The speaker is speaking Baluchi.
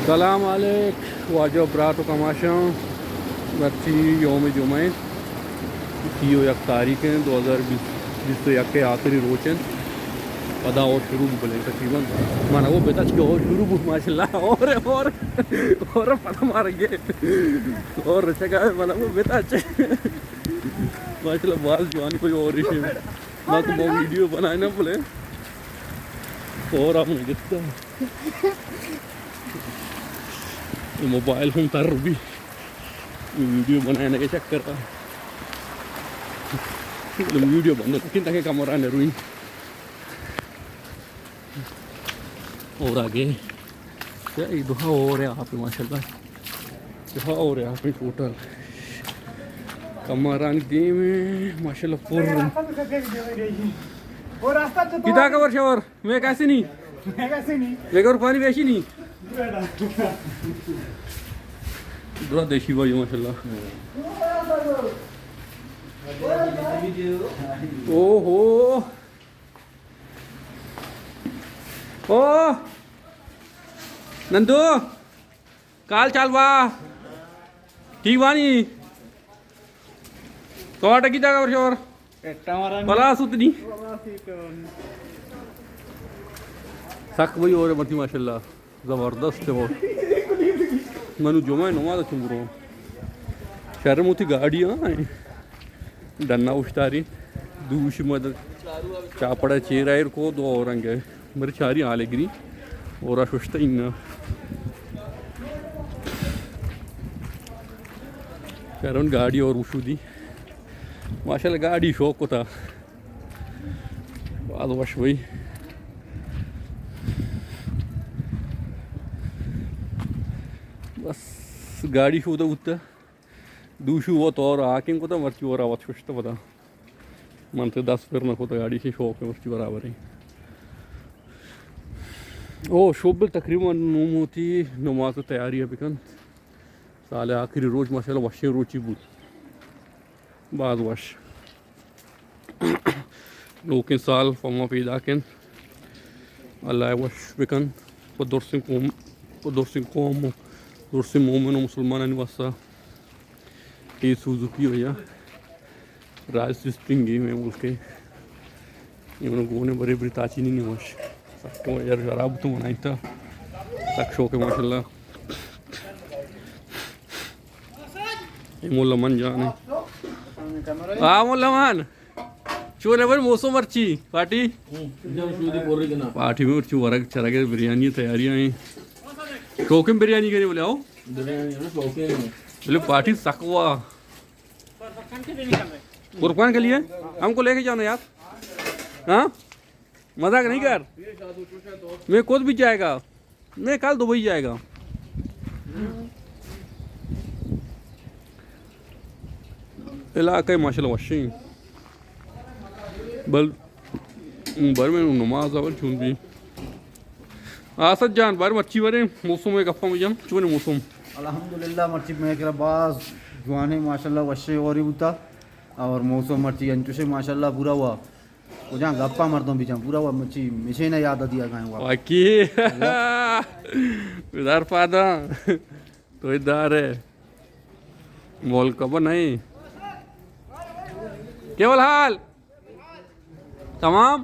سلام علیک واجہ برات و کماشاں، مرچی یوم جمعہ انت، سی و یک تاریخ انت، دو ہزار بیست، بیست و یک ء آخری روچ انت۔ پدا اور شروع بو بلے تقریباً۔ من وہ بتاچ کہ اور شروع بو ماشاءاللہ، اور، اور، اور پدا مارگے۔ اور رچگا من وہ بتاچ۔ ماشاءاللہ باز جوانی کوئی اور ایشی۔ ما تو وہ ویڈیو بنائے نا بلے۔ اور آپ نے گفتا۔ موبائل ہم تر بھی۔ ویڈیو بنانے کے چکر کا۔ ویڈیو بند کن تاکہ کمرہ نہ روئی۔ اور آگے۔ کیا یہ دہا اور ہے آپ ماشاءاللہ۔ دہا اور ہے آپ ٹوٹل۔ کمران دیم ماشاءاللہ پر۔ کتا کور شور؟ میں کیسے نہیں؟ میں کیسے نہیں؟ میں کور پانی ویشی نہیں؟ درا دیشی بھائی ماشاءاللہ۔ او ہو۔ او نندو، کال چال وا۔ ٹھیک وانی۔ تو اٹکی جاگہ ور شور۔ بلا سوت نہیں۔ سک بھائی اور متی ماشاءاللہ۔ زبردست ہے وہ۔ منو جمعہ نماز چون برو۔ شہر موتی گاڑی ہاں۔ ڈنا اشتاری۔ دوش مد۔ چاپڑا چیر ایر کو دو اورنگ ہے۔ میرے چاری آلے گری۔ اور ششتا ان۔ شہرون گاڑی اور وشودی۔ ماشاءاللہ گاڑی شوق کو تھا۔ باز وش بھئی۔ بس گاڑی شودا بوتا۔ دوشو وہ تو اور آکیں کو تھا مرچی اور آوات ششتا پتا۔ من تے دس پر نہ کو تھا گاڑی سے شوق ہے مرچی برابر ہے۔ او شوبل تقریباً نوم ہوتی نماز تیاری بکن۔ سال آخری روچ ماشاءاللہ وشیں روچی بود۔ باز وش۔ نوکیں سال پہ ما پیداک انت۔ اللہ ء وش بکن۔ پہ درسیں قوم، پہ درسیں قوم و درسیں مومن و مسلمانانی واسطہ اے سوزوکی و یا راج سسٹنگ اے مئے ملک ء۔ اے من گون ء برے برے تاچینی نی وش۔ سک یار شراب تو منائینتا۔ سک شوق ء ماشاءاللہ۔ اے مولا من جان ہے۔ آ مولا من۔ چون ہے بھائی موسم مرچی پارٹی؟ پارٹی میں مرچی ورگ چرگ بریانی تیاریاں ہیں۔ شوقین بریانی کے لیے بولے آؤ۔ بولے پارٹی سکوا۔ قربان کے لیے ہم کو لیکے جانا یار۔ ہاں؟ مذاق نہیں کر۔ میں خود بھی جائے گا۔ میں کل دبئی جائے گا۔ علاقہ ماشاءاللہ وشیں۔ بل، بر میں نماز اول چون بھی۔ آسد جان، بر مرچی ورے، موسم ء گپا مجم، چون موسم؟ الحمدللہ، مرچی میں کرا باز جوانے ماشاءاللہ وشیں اوری بوتا۔ اور موسم مرچی انچوشے ماشاءاللہ پورا ہوا۔ کجام گپا مردم بیجاں، پورا وا مچی مشین یاد دیا گائیں وا۔ واقعی۔ ادار پادا۔ تو ادار ہے۔ مول کب نہیں۔ کیا حال؟ تمام؟